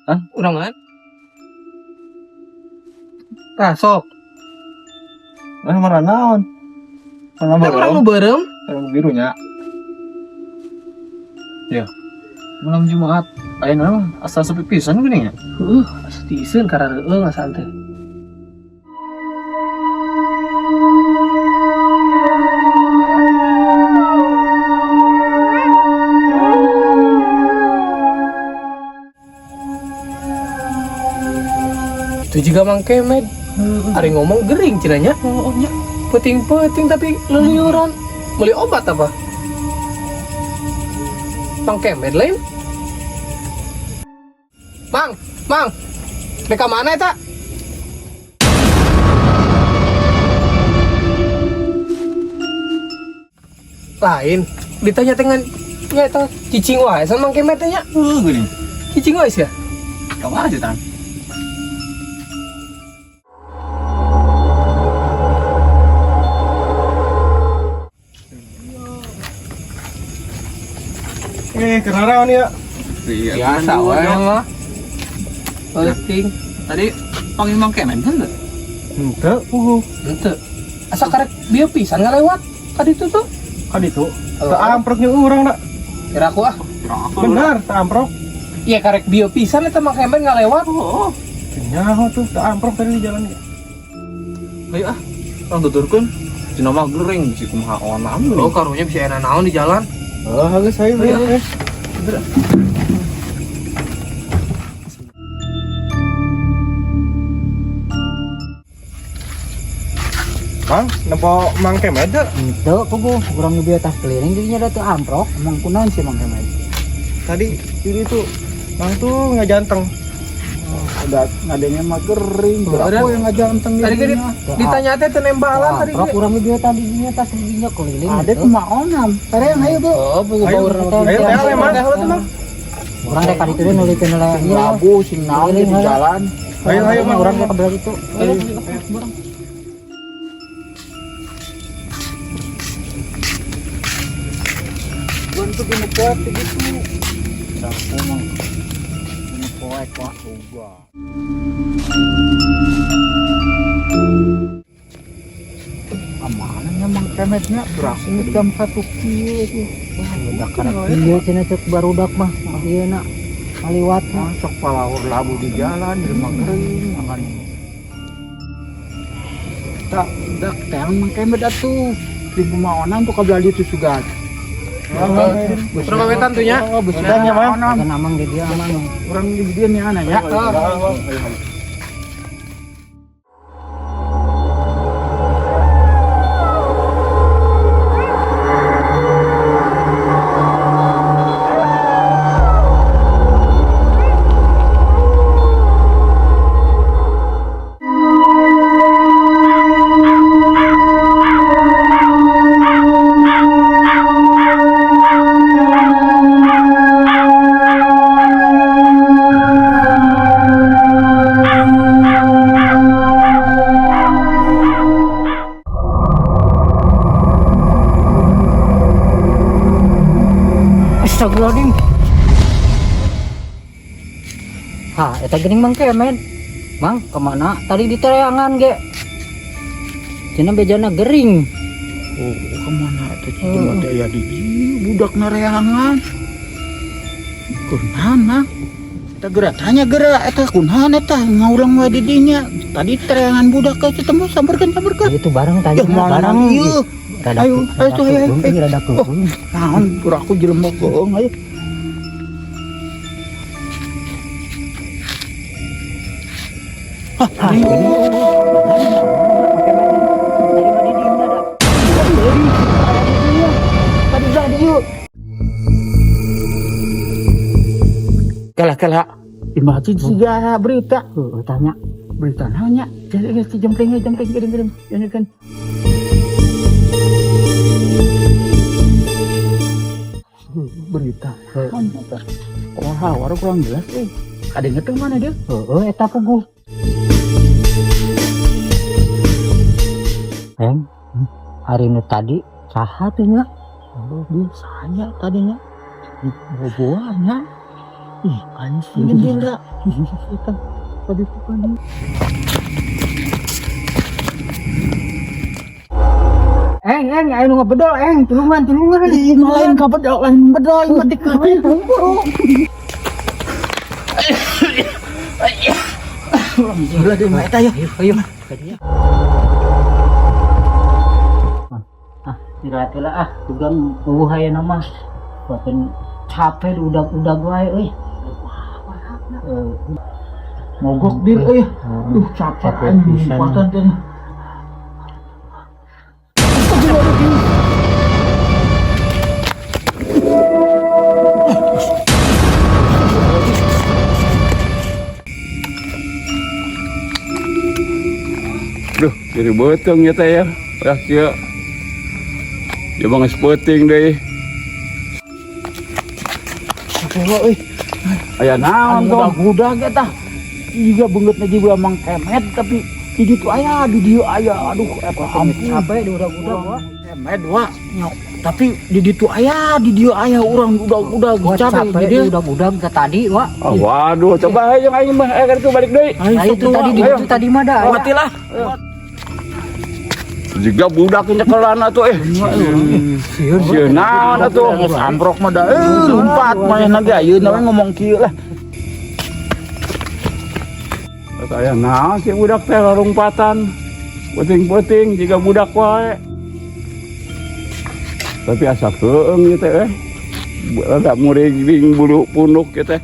Hah? Urangan. Tah sok. Mana mana naon? Mana Tah urang nu beureum. Orang birunya. Ya. Malam Jumat. Aya mah asa sepi pisan geuning ya. Heuh, asa tiiseun karareueung asaan teh. Itu juga Mang Kemed. Ari ngomong gering cenah nya. Oh, nya. Peuting-peuting tapi leliuran. Beli obat apa? Mang Kemed lain. Mang, Mang. Deka mana eta? Lain. Ditanya dengan ya eta cicing wae sama Mang Kemed teh nya. Heuh geuning. Cicing wae sia. Ka mana sih tan? Kenaraon ya? Iya, Biasa wae mah. Penting. Tadi panggil Mang Kemed kan teu? Henteu, puguh. Henteu. Asa karek bieu pisan ngalewat ka ditu tuh. Ka ditu. Teu amprok nya urang da. Kira aku ah. Bener, teu amprok. Iya karek bieu pisan eta Mang Kemed ngalewat. Oh, Teu nyaho tuh, teu amprok tadi di jalan ge. ayo ah. Urang tuturkeun. Cina mah gering bisi kumaha onam Oh, karunya bisa enak naon di jalan. Oh, geus ayo. Ayo. Mang, nempo Mang Kemed teu? Henteu puguh, urang di atas keliling jadinya da teu amprok. Emang kunaon sih Mang Kemed? Tadi ini tuh Mang tuh ngajanteng. Oh, udah ngadengnya mah kering. Oh, Aku yang ngajanteng Tadi kan ditanya teh teu nembalan tadi. Amprok urang di tadi dinya tas dinya keliling. Ada henteu. kumaha onam. Tareng ayo bu. Oh, puguh Ayo, baur. ayo, teh, Mang. Teh tuh, Mang. Urang teh kali itu nulikeun heula Sing ieu. labu, sing naon di Keliling, jalan. Ayo, ayo, Mang. Urang teh ka belah itu. Ayo. Bentuk ini poek gitu. Aku mah ini poek wah uga. Amananya Mang Kemednya berhasil jam 1 kieu tuh. Udah karek ieu cenah ceuk barudak mah. Ieu na kaliwat mah. Masuk palahur labu di jalan, di rumah kering, makan. Tak, dak teang Mang Kemed atuh. Di pemaonan tuh kabelah ditu sugan. Urang pawetan tuh nya. Oh, Udah nya, Mang. Kan amang di dia amang. Urang di dieu nih ana ya. Astagfirullahaladzim. Hah, eta geuning Mang Kemed. Mang, kemana? Tadi di tereangan ge. Cenah bejana gering. Oh, kemana eta jelema teh aya di dieu budak nareangan. Kunaon, Mang? Eta geura tanya geura eta kunaon eta ngaulang we di dinya. Tadi tereangan budak ka ketemu samperkeun samperkeun. Itu bareng tadi Ya mana bareng. ieu? Rada Ayo, ayo tuh, ayo, ayo. Rada keung. Naon pura aku jelema keung ayo. Hah, geuning. Tadi mah di dieu ada. Tadi belah dieu. Kalah kalah. Imah tuh siga berita. Heuh, tanya. Berita nanya. Jadi si jempleng jempleng geuring geuring. Ini kan. Berita. Naon eta? Kumaha war kurang jelas euy. Kadenge teh mana dia? Heeh, eta puguh. Eng, hari nu tadi saha teh nya? Oh, biasanya tadinya. Boboannya. Ih, anjing gila. Eta padepokan. Eng, eng, ayo nu ngabedol, eng, tulungan, tulungan. Ih, lain kabedol, lain bedol, mati kabeh. Gila deh, mah eta ya. Ayo, ayo. Ah, istirahat lah ah, tugang eueuh aya nama. Buatan capek udah-udah wae euy. Eh, Mogok dir euy. Duh, capek anjing lompatan teh. Duh, jadi beuteung ya teh ya. Udah kieu. Ya bang geus peuting deui. Capek euy. Aya naon Anu tong? udah eta. Jiga beungeutna jiga Mang Kemet tapi di ditu aya, di dieu aya. Aduh, eta ampun. Capek udah-udah gua. Kemet wa. Nyok. Tapi di ditu aya, di dieu aya urang udah-udah Gua capek capek di dieu. udah-udah ke tadi, wa. Ah, waduh, coba ayo aing mah kan itu balik deui. Nah, itu tadi di situ tadi mah dah. Mati lah. Jiga budak nyekelan atuh eh. Sieun naon atuh? Geus ambrok mah da lompat manehna ge ayeuna we ngomong kieu lah. Eta aya naon sih budak teh larumpatan. Peuting-peuting jiga budak wae. Tapi asa keung ieu teh eh. Rada muring bulu punuk ieu teh.